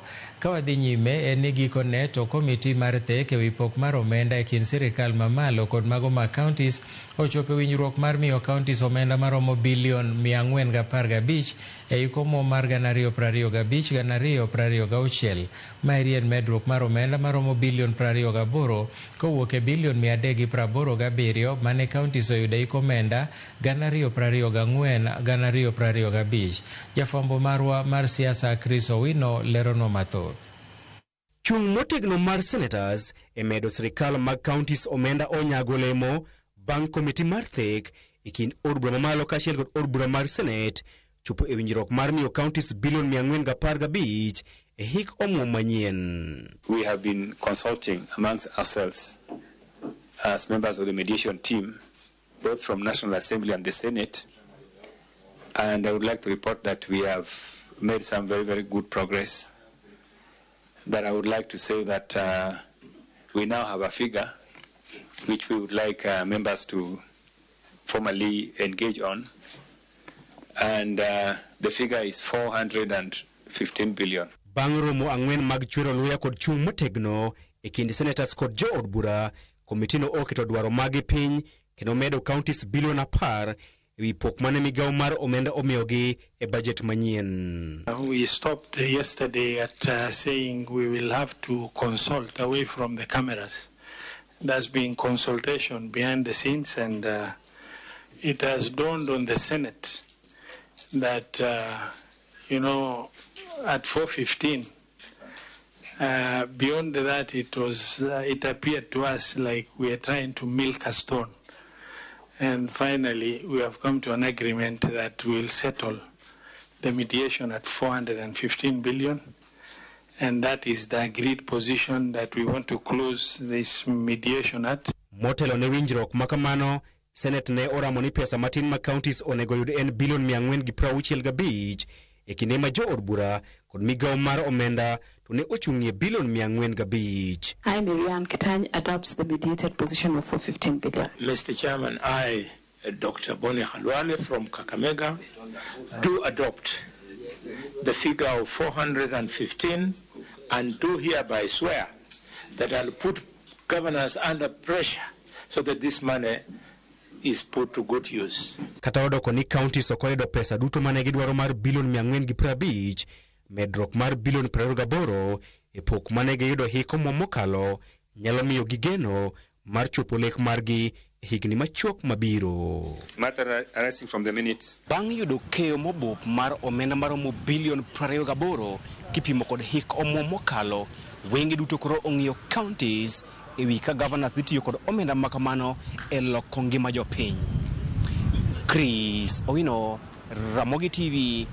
moko. Ka wadhi nyime en ni gikone to komiti mar thek ewi pok mar omenda e kind sirikal mamalo kod mago mag counties ochopo e winjruok mar miyo counties omenda maromo bilion 415 e hik omuom mar 2025 2026. Maeri en medruok mar omenda maromo bilion 28 kowuok e bilion 387 mane counties oyudo e hik omenda 2024 2025. Jafwambo marwa mar siasa Chris Owino leronwa mathoth. Chung' motegno mar senators e medo sirikal mag counties omenda onyago olemo bang' komiti mar thek e kind od bura mamalo kaachiel kod od bura mar senate chopo e winjruok mar miyo counties bilion 415 e hik omuom manyien. We have been consulting amongst ourselves as members of the mediation team, both from National Assembly and the Senate, and I would like to report that we have made some very, very good progress. But I would like to say that we now have a figure which we would like members to formally engage on, and the figure is 415 billion. Bang' romo 4 mag chwero luya kod chung' motegno e kind senators kod jood bura, komitino oketo dwaro magi piny kendo medo counties bilion 10 ewi pok mane migawo mar omenda omiyogi e budget manyien. We stopped yesterday at saying we will have to consult away from the cameras. There's been consultation behind the scenes, and it has dawned on the Senate that, at 4:15, beyond that, it appeared to us like we are trying to milk a stone. And finally, we have come to an agreement that we will settle the mediation at 415 billion. And that is the agreed position that we want to close this mediation at. Motelo ne winjruok makamano, Senate ne oramo ni pesa matin ma counties onego yud en bilion 465 e kinde ma jood bura kod migawo mar omenda to ne ochung'ie bilion 405. I, Marianne Kitany, adopts the mediated position of 415 billion. Mr. Chairman, I, Dr. Boni Khalwale from Kakamega, do adopt the figure of 415 and do hereby swear that I'll put governors under pressure so that this money is put to good use. Kata odoko ni counties ok oyudo pesa duto mane gidwaro mar bilion 450, medruok mar bilion 28 e pok mane giyudo hik omuom mokalo nyalo miyo gigeno mar chopo lek margi e higni machuok mabiro. Matter arising from the minutes. Bang' yudo keyo mobup mar omenda maromo bilion 28 kipimo kod hik omuom mokalo, wenge duto koro ong'iyo counties ewi ka governors dhi tiyo kod omenda makamano e loko ngima jopiny. Chris Owino, Ramogi TV,